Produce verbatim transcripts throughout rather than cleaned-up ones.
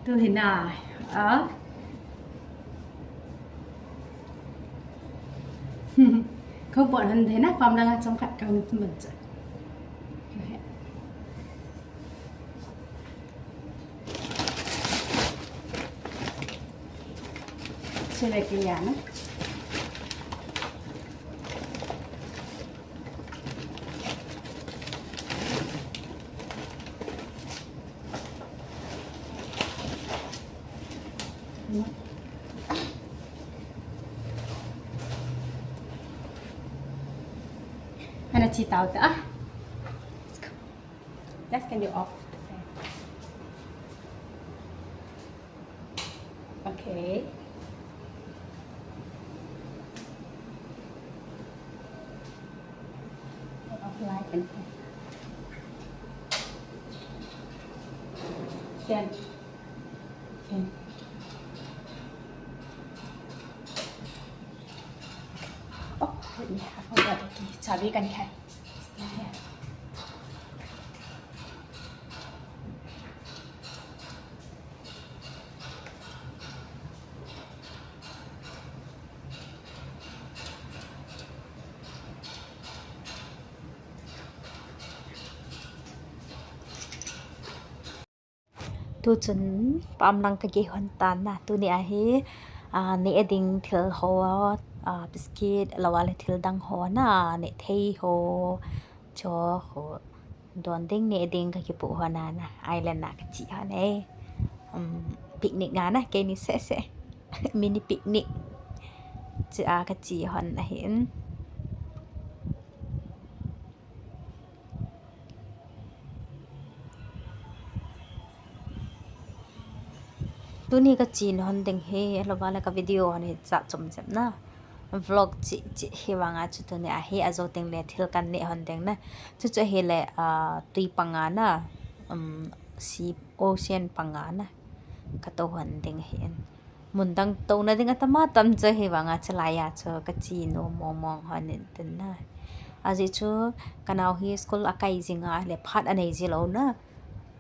Tu hi na, a. Kong pon han thei na, pam langa chomkhat kang tum ban cha. Chule kei a na. Ana chi tau ta. Let's go. Let's, can you off the fan? Okay. Apply and then Oh, wait, I forgot the key. Chabi kan khai. Tu chun pam lang ka gei hon tan na. Tuni a hi, a, neh ding thil ho, a, biscuit, lou a le thil dang ho na, neh thei ho, cho ho, don ding, neh ding ka kipu hon a na. Island a ka chi hon e. Um, picnic nga na, kei ni se se. Mini picnic. Chi a ka chi hon a hin. Tuni ka chi hon ding hi, lou a le ka video hon hi cha chom chem na. Vlog chi, chi hi vang a chu tuni a hi a jo ding le thil kan neh hon ding na. Chu chu hi le, a, tui panga na, um, sea, ocean panga na. Ka to hon ding hi in. Mun dang to na ding a tama tam chu hi vang a chu lai a chu ka chi nom mong mong hon in tin na. A ji chu ka nau hi school a kai jing a le phat a nei ji lou na.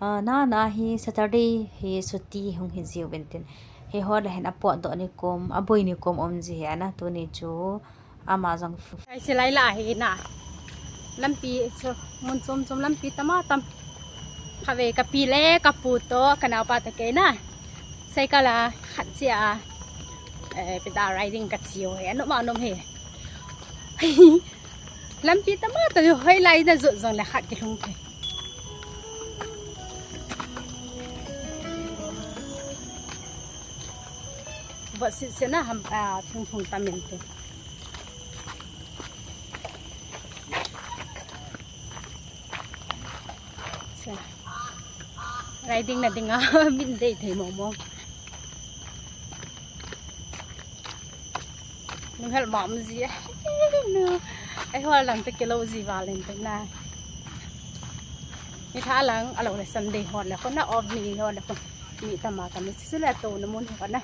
A, na na hi Saturday hi chuti hung hi jiu vin tin. Hi ho le hin a potdoh ni kom, a boi ni kom um ji hi a na tuni chu ama jong fu. Ai se lai la hi na. Lampi chu mun chom chom lampi tama tam. Kha ve ka pi le ka pu to ka nau pa ta kei na. Cycle a khat chi a. Eh, pedal riding ka chiu hi. Anom anom hi. Lampi tama ta hoi lai na jot jong le khat kilhung thei. Vot sit se na ham, a, thung thung tam in te. Cha. Riding na ding a, min dei thei mong mong. Nung hel mom ji. Nu. Ai hol lang te kilo ji valen te na. Ni tha lang, a lou le Sunday hol le ko na off ni hol le ko. Ni tama tama si le to na mun ko na.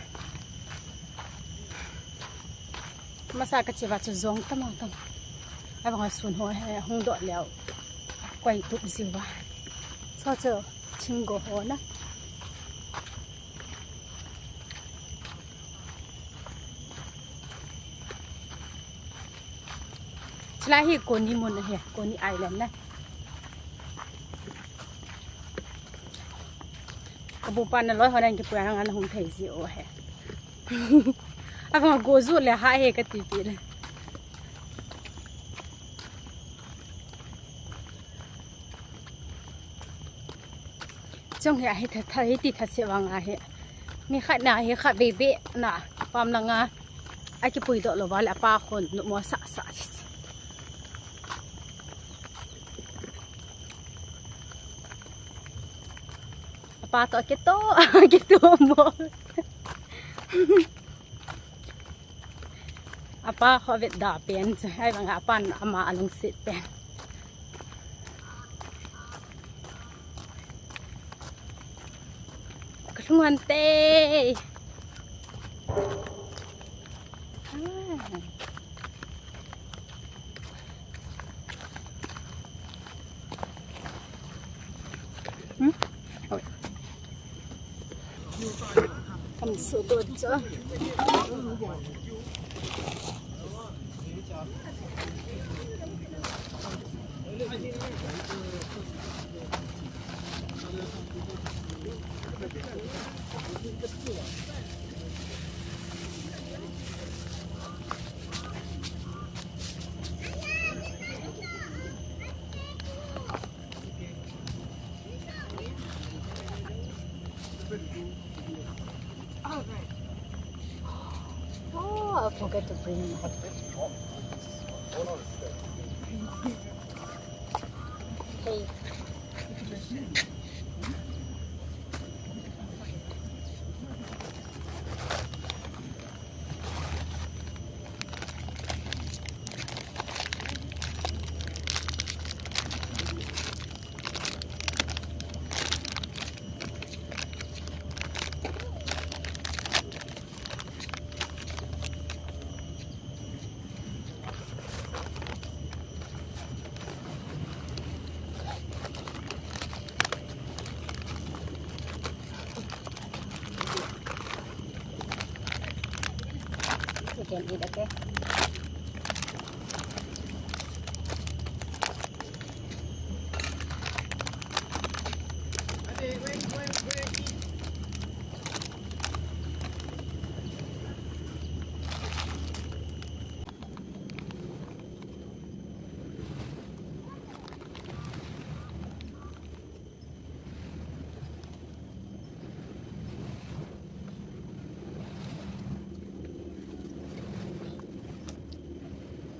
Masa ka chi va chu jong tama tama. Ai bang sun ho he hung doh leo. Koi tup ji va. So chu chingo ho na. Chulai hi Coney mun ahi, Coney Island na. Ka bu pa na loi ho nan kipuina ngan hung thei ji o he. Avang go ju le ha he ka ti pi le. Chong hi ahi tha, tha, hi ti tha se vang ahi. Mi khat na hi khat ve ve na pam langa. A kipui doh lou va le apa khun nu mo sa sa. Apa to ke to, ke to mo. Apa kho vet da pen chu, ai vang apan ama alungset pen. Ka lhung hon te. Ah. Hmm? Oi. Kan suh dot cha. Oh, I forget to bring my Hey. You can eat, okay?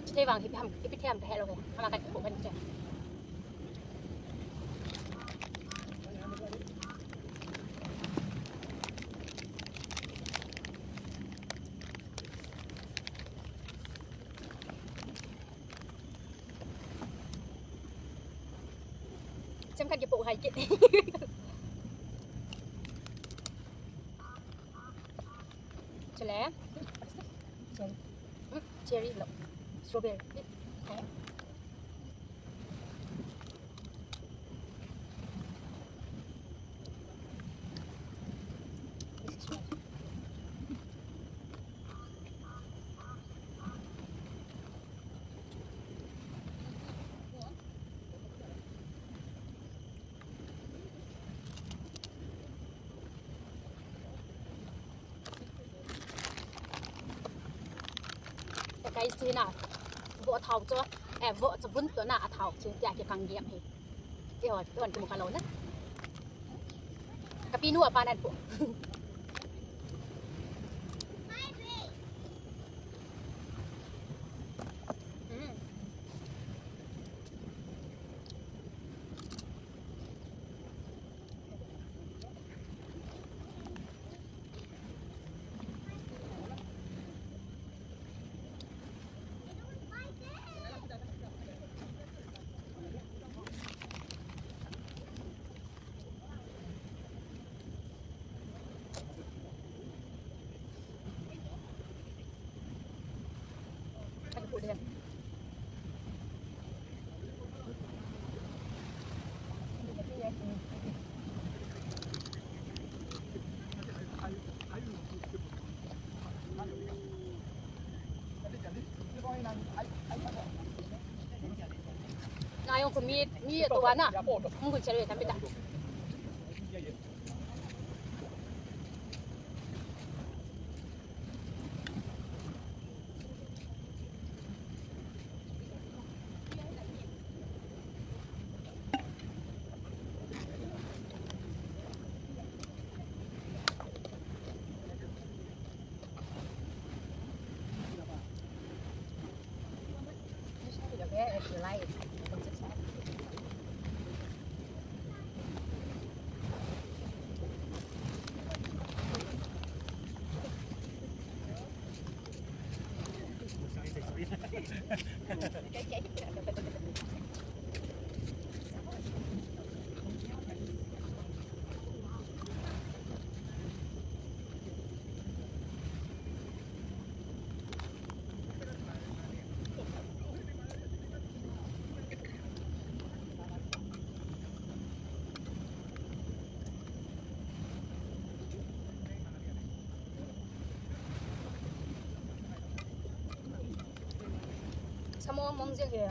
Chutei vang ipi ham, ipi them kahe lou ve. Ama kan ipu kan che. Chemkhat kipoh hai kit. Chule. Cherry. Hmm, cherry lo. Strawberry. Guys, tu hi na. Vo thao chu. Eh, vo chu vun to na a thao chu tia kikang gem hi. Ti ho, tu an kimu kha lou na. Kapi nu apa nan pu. Hmm. Ngai ong ko mi, mi to wana. Mungkin chere tamita. Mong jing e.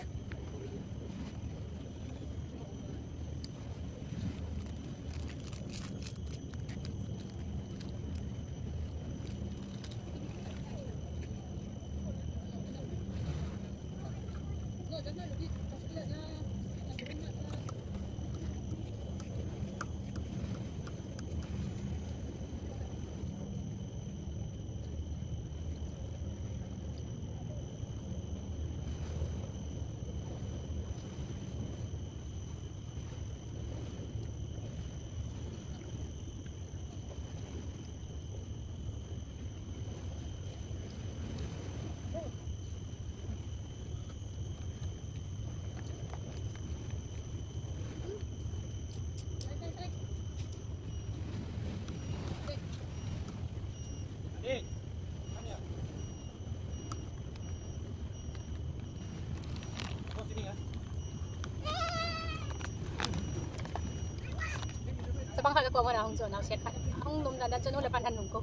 Tabang khat ka koma na hung chon, nau set khat. Hung num dan dan chon, hung le pan han num ko.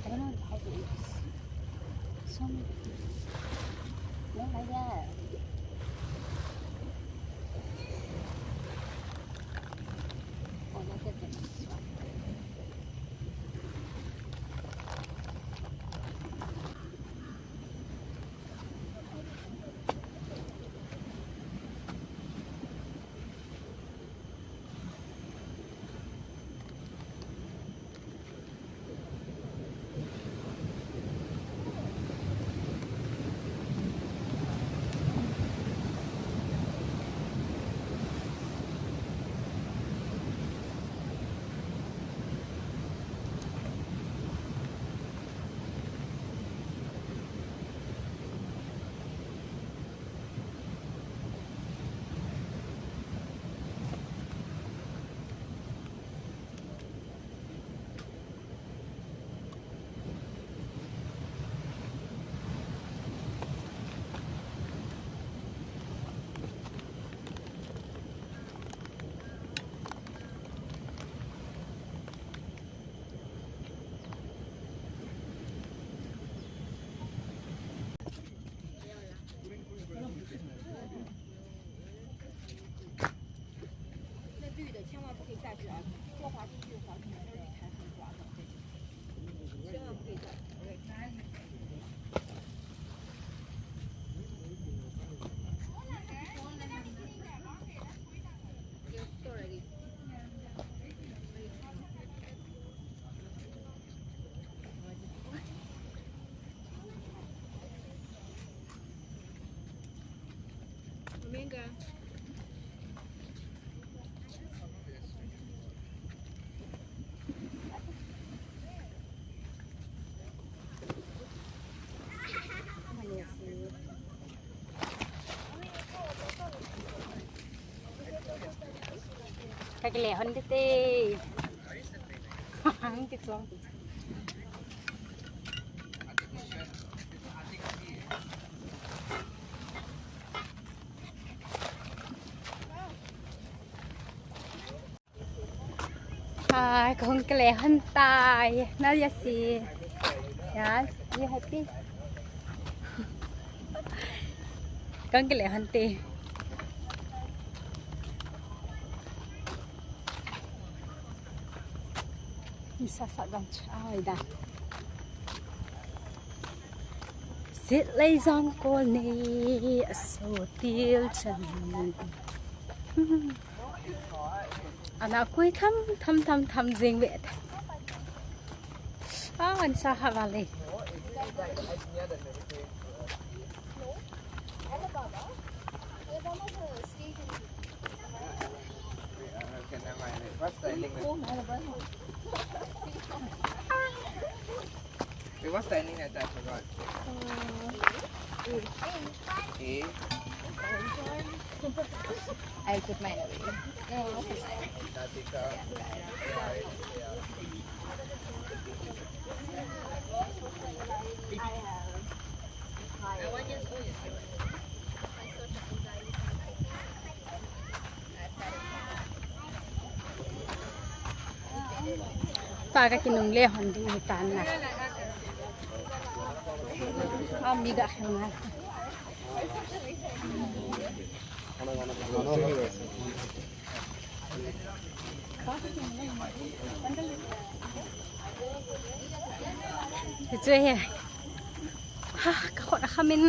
I don't know how to eat this. So many things. No, like that. Oh, like that, this one. Ka kile hon te te. Hang ki chuang. Hi, kong kile hon tai. Now you see. Yes, you happy? Kong kile hon te. Ni sa sa gan cha ai da. Sit lei jong kol nei, a so til chan. Ana koi tham, tham, tham, tham jing ve. Ah, an sa ha va le. Wait, what's the ending letter? I forgot. A. I put mine away. No, okay. Tatika. I have. Pa ka kinungle hon ding hi tan na. Am mi ga khel na. Hichu hi. Ha, ka khut a kham in.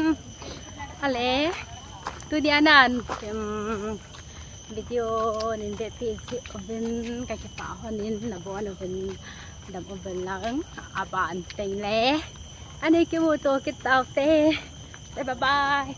Ale. Tuni a nan, em, video nin vepeh jeh uvin kakipah hon in, nabon uvin, dam uvin lang, aban teng le. Ani kimuto kit taute. Bye bye.